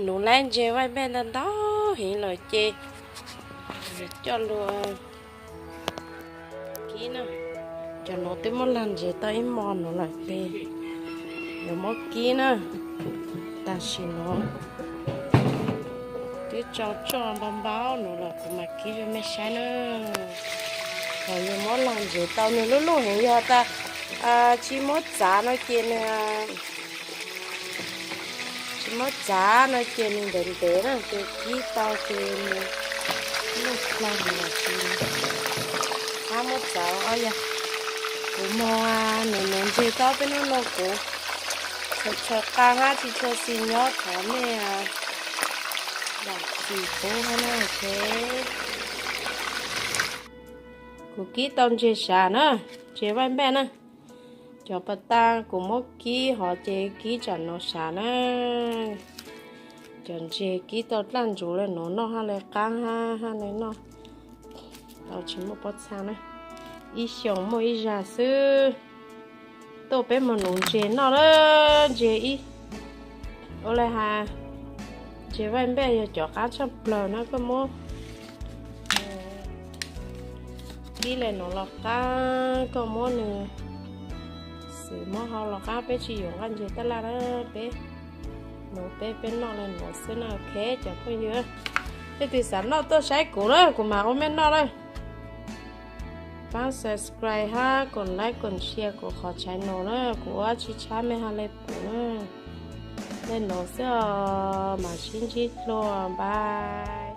Nuv laib ntses vaij npej ntau ntau heev lawm ces coj lug kib na. Cov nuv twb muab lag ntses tau ib hmo nuv lawm ces yuav muab kib na. Tam sim nuv twb tsau tsoj npau npau nuv lawm kuv mam kib rua mej saib na. Thaum yus muab lag ntses tau nws lub luj heev yog tas tsis muab txav no ces nws tsis muab txav no ces nws ntev ntev na ces kib tau ces nws luj plog heev lawm ces hab muab txav os. Yog kuv moog nuv nuv ntses tau peb nub no kuv txhawm txhawm qaa hab tsis tshua xis nyob thov mej zam txim pub hab na. Kuv kib tau ntses sav na, ntses vaij npej na. Cov pas tas kuv muab kib hov ces kib tsam nuv sav na. Cov ntses kib tau dlaaj ntsuv le nuv noj hab le qaab hab hab le noj tau tsis muaj pob txha na. Ib xyoos muaj ib zag xwb. Tuaj peb moog nuv ntses noj lawm, ntses ib, ua le has, ntses vaij npej yog cov qaab tshaj plawg na. Koj muab kib le nuv los qaab, koj muab nws xwb muab hau los qaab. Peb tsis yuav nqaj ntses taj laj na, peb nuv peb, peb noj le nuv xwb na. Ok cov phooj ywg, leej twg xav noj tuaj saib kuv na, kuv mam ua mej noj lawm. Paab subscribe hab kom like kom share kuv qhov channel na, kuv ua tsis tshab mej hab le pum na. Le nuv xwb os, mam sib ntsib dlua, bye.